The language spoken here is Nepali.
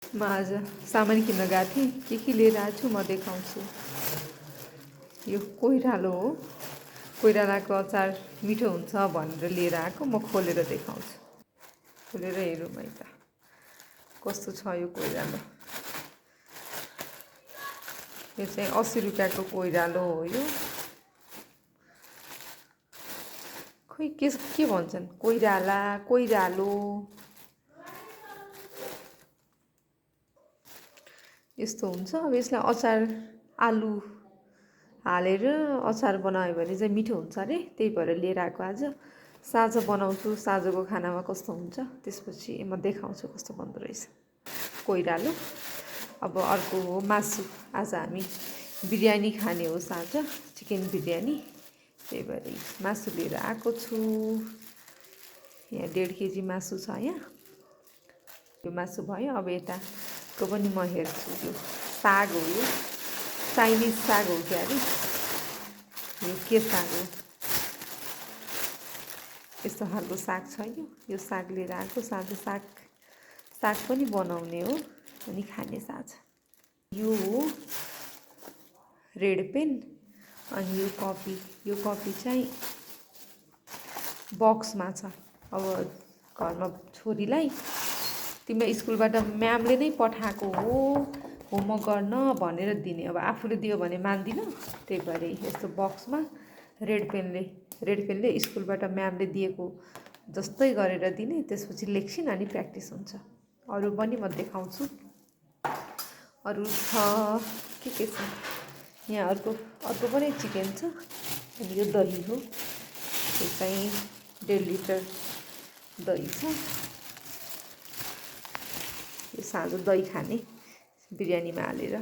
म आज सामान किन्न गएको थिएँ के लिएर आएको छु म देखाउँछु। यो कोइरालो हो। कोइरालाको अचार मिठो हुन्छ भनेर लिएर आएको। म खोलेर देखाउँछु। खोलेर हेरौँ है त कस्तो छ यो कोइरालो। यो चाहिँ 80 रुपियाँको कोइरालो हो यो। खोइ के भन्छन्, कोइराला, कोइरालो यस्तो हुन्छ। अब यसलाई अचार आलु हालेर अचार बनायो भने चाहिँ मिठो हुन्छ अरे, त्यही भएर लिएर आएको आज। साँझ बनाउँछु, साँझको खानामा कस्तो हुन्छ त्यसपछि म देखाउँछु कस्तो बन्दो रहेछ कोइरालो। अब अर्को हो मासु। आज हामी बिरयानी खाने हो साँझ, चिकन बिरयानी, त्यही भएर मासु लिएर आएको छु। यहाँ 1.5 केजी मासु छ। यहाँ यो मासु भयो। अब यताको पनि म हेर्छु। यो साग हो, यो चाइनिज साग हो क्या अरे, यो के साग हो, यस्तो खालको साग छ यो साग लिएर आएको। साँझ साग पनि बनाउने हो अनि खाने साँझ। यो हो रेड पेन अनि यो कपी चाहिँ बक्समा छ। अब घरमा छोरीलाई तिमीलाई स्कुलबाट म्यामले नै पठाएको हो होमवर्क गर्न भनेर दिने। अब आफूले दियो भने मान्दिनँ, त्यही भएर यस्तो बक्समा रेड पेनले स्कुलबाट म्यामले दिएको जस्तै गरेर दिने। त्यसपछि लेख्छिन् अनि प्र्याक्टिस हुन्छ। अरू पनि म देखाउँछु। अरू छ के छ यहाँ। अर्को पनि चिकन छ अनि यो दही हो। यो चाहिँ 1.5 लिटर दही छ। यो साँझ दही खाने बिरयानीमा हालेर।